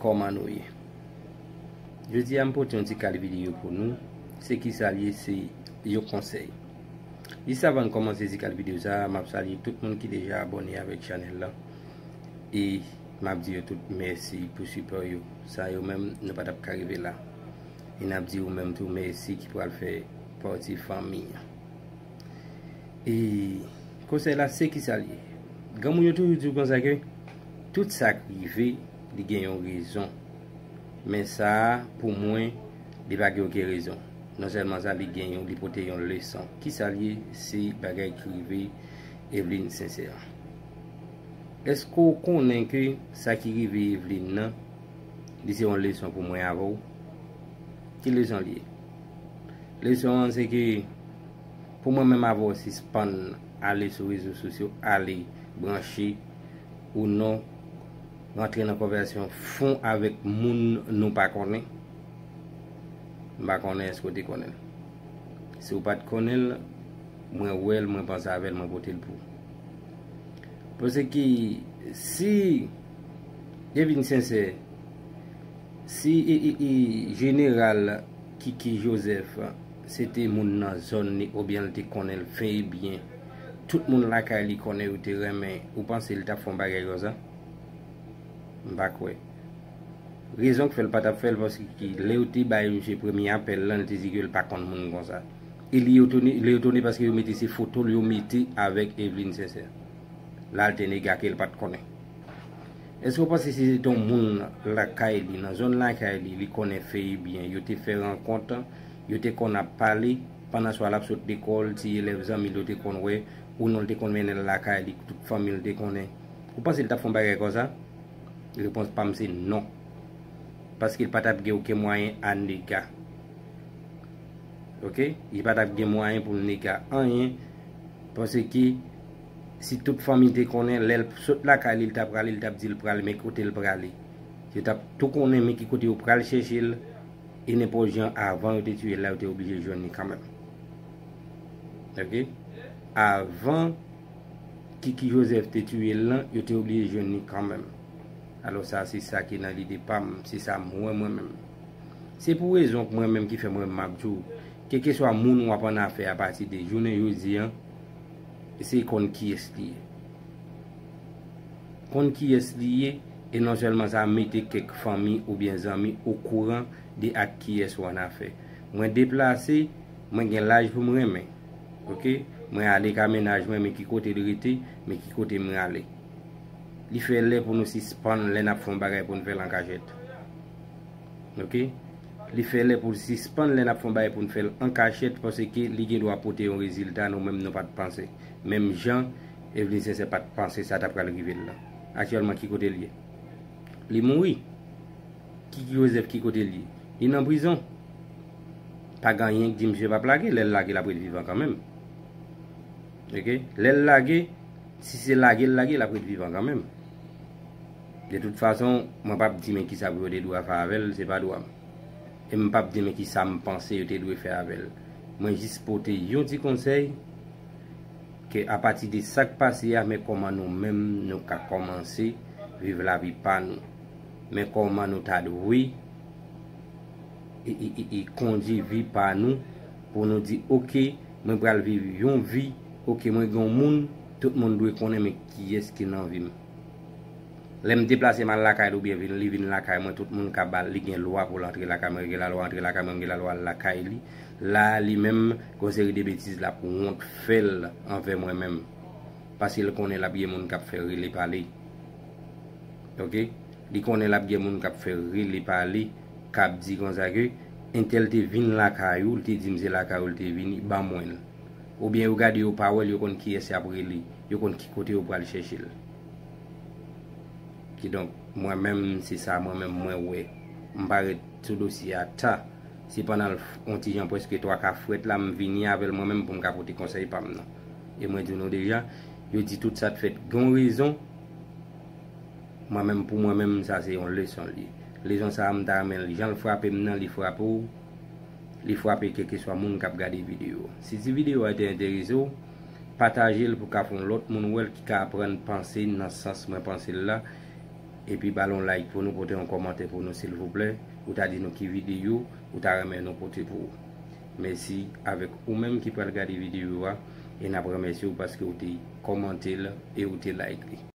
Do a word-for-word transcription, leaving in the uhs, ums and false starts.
Kòman nou ye? Jodi a m pote yon ti kal videyo pou nou. Se kisa l ye? Se yon konsèy. Jis avan n kòmanse ti kal videyo sa a, m ap salye tout moun ki deja abòne avèk chanèl la. E m ap di yo tout mèsi pou sipò yo. San yo menm, nou pa t ap ka rive la. E n ap di ou menm tou mèsi ki pral fè pati fanmi an. E konsèy la se kisa l ye? Granmoun yo toujou di w konsa ke tout sa k rive, li gen yon rezon. Men sa a, pou mwen, li pa gen okenn rezon. Non sèlman sa, li gen yon, li pote yon leson. Kisa l ye? Se bagay ki rive Evelyne Sincère. Èske w konnen ke sa ki rive Evelyne nan, li se yon leson pou mwen avè w? Ki leson l ye? Leson an se ke pou mwen menm avè w sispann ale sou rezo sosyo, ale branche ou non, rantre nan konvèsasyon fon avèk moun nou pa konnen. M pa konnen èske w te konnen l. Si w pa t konnen l, mwen wè l, mwen panse avè l, mwen pote l pou ou. Paske si Evelyne Sincère, si e, e, e, jeneral Kiki Joseph se te moun nan zòn li oubyen l te konnen l fen e byen, tout moun lakay li konnen yo te renmen, ou panse l t ap fè yon bagay konsa? M pa kwè. Rezon k fè l pa t ap fè l, paske lè yo te bay misye premye apèl lan, li te di ke l pa konn moun konsa. E li etone, li etone paske yo mete se foto l yo mete avèk Evelyne Sincère. La l te nega ke l pa t konnen. Èske w panse si se te yon moun lakay li, nan zòn lakay li, li konnen fen e byen, yo te fè rankont, yo te konn ap pale, pandan swa l ap sot lekòl, ti elèv zanmi l yo te konn wè, ou non l te konn mennen l lakay li, tout fanmi l te konnen, ou panse l t ap fè yon bagay konsa? Repons pa m se non. Paske l pa t ap gen okenn mwayen a nega. Oke? Li pa t ap gen mwayen pou l nega anyen. Paske si tout fanmi te konnen, lè l sot lakay li, l ta prale, li t ap di l prale, men kote l prale. Yo t ap tou konnen men ki kote yo pral chèche l. E nenpòt jan, avan yo te tiye l la, yo te oblije jwenn li kanmenm. Oke? Avan Kiki Joseph te tiye l lan, yo te oblije jwenn li kanmenm. Alò sa, se sa ki nan lide pa m, se sa m wè mwen menm. Se pou rezon k mwen menm ki fè mwen menm m ap di w, kèlkeswa moun w ap annafè apati de jounen jodi an, eseye konn kiyès li ye. Konn kiyès li ye, e non sèlman sa, mete kèk fanmi oubyen zanmi okouran de ak kiyès w annafè. Mwen deplase, mwen gen laj pou m renmen. Oke? Mwen ale ka mennaj mwen, men ki kote l rete, men ki kote m rale. Li fè lè pou nou sispann lè n ap fè yon bagay pou n fè l an kachèt. Oke? Li fè lè pou l sispann lè n ap fè yon bagay pou n fè l an kachèt, paske li gen dwa pote yon rezilta nou menm nou pa t panse. Menm jan Evelyne Sincère pa t panse sa t ap pral rive l lan. Aktyèlman, ki kote l ye? Li mouri. Kiki Joseph ki kote l ye? Li nan prizon. Pa gen anyen k di misye p ap lage, lè l lage l ap ret vivan kanmenm. Oke? Lè l lage, si se lage l lage, l ap ret vivan kanmenm. De tout fason, mwen p ap di men kisa pou yo te dwe fè avè l, se pa dwa m. E m p ap di men kisa m panse yo te dwe fè avè l. Mwen jis pote yon ti konsèy, ke apati de sa k pase a, men kòman nou menm nou ka kòmanse viv lavi pa nou. Men kòman nou ta dwe e, e, e, e kondui vi pa nou, pou nou di, oke, mwen pral viv yon vi, oke, mwen gen yon moun, tout moun dwe konnen men kiyès ki nan vi m. Lè m deplase m al lakay li oubyen vin, li vin lakay mwen, tout moun ka ba l, li gen lwa pou l antre lakay mwen, li gen lalwa antre lakay mwen, m gen lalwa al lakay li. La, li menm, gen yon seri de betiz l ap wont fè l anvè mwen menm. Paske l konnen l ap gen moun k ap fè rele pale. Oke? Li konnen l ap gen moun k ap fè rele pale, k ap di konsa ke entèl te vin lakay ou, li te di m se lakay ou li te vini, ban mwen l. Oubyen yo gade yo pa wè l, yo konn kiyès y ap rele, yo konn ki kote yo pral chèche l. Kidonk, mwen menm, se sa mwen menm mwen wè. M pa ret sou dosye a ta. Se pandan l f-, on ti jan prèske twa ka frèt la, m vini avè l mwen menm pou m ka pote konsèy pa m nan. E mwen di nou deja, yo di tout sa t fèt gen yon rezon. Mwen menm, pou mwen menm, sa se yon leson l ye. Leson sa a, m ta renmen l, jan l frape m nan, li frape w, li frape kèlkeswa moun k ap gade videyo a. Si ti videyo a te enterese w, pataje l pou ka fè yon lòt moun wè l ki ka aprann panse nan sans mwen panse l la. Epi ba l yon like pou nou, pote yon kòmantè pou nou silvouplè. Ou ta di nou ki videyo ou ta renmen nou pote pou ou. Mèsi avèk ou menm ki pral gade videyo a, e n ap remèsye w paske w te kòmante l e w te like li.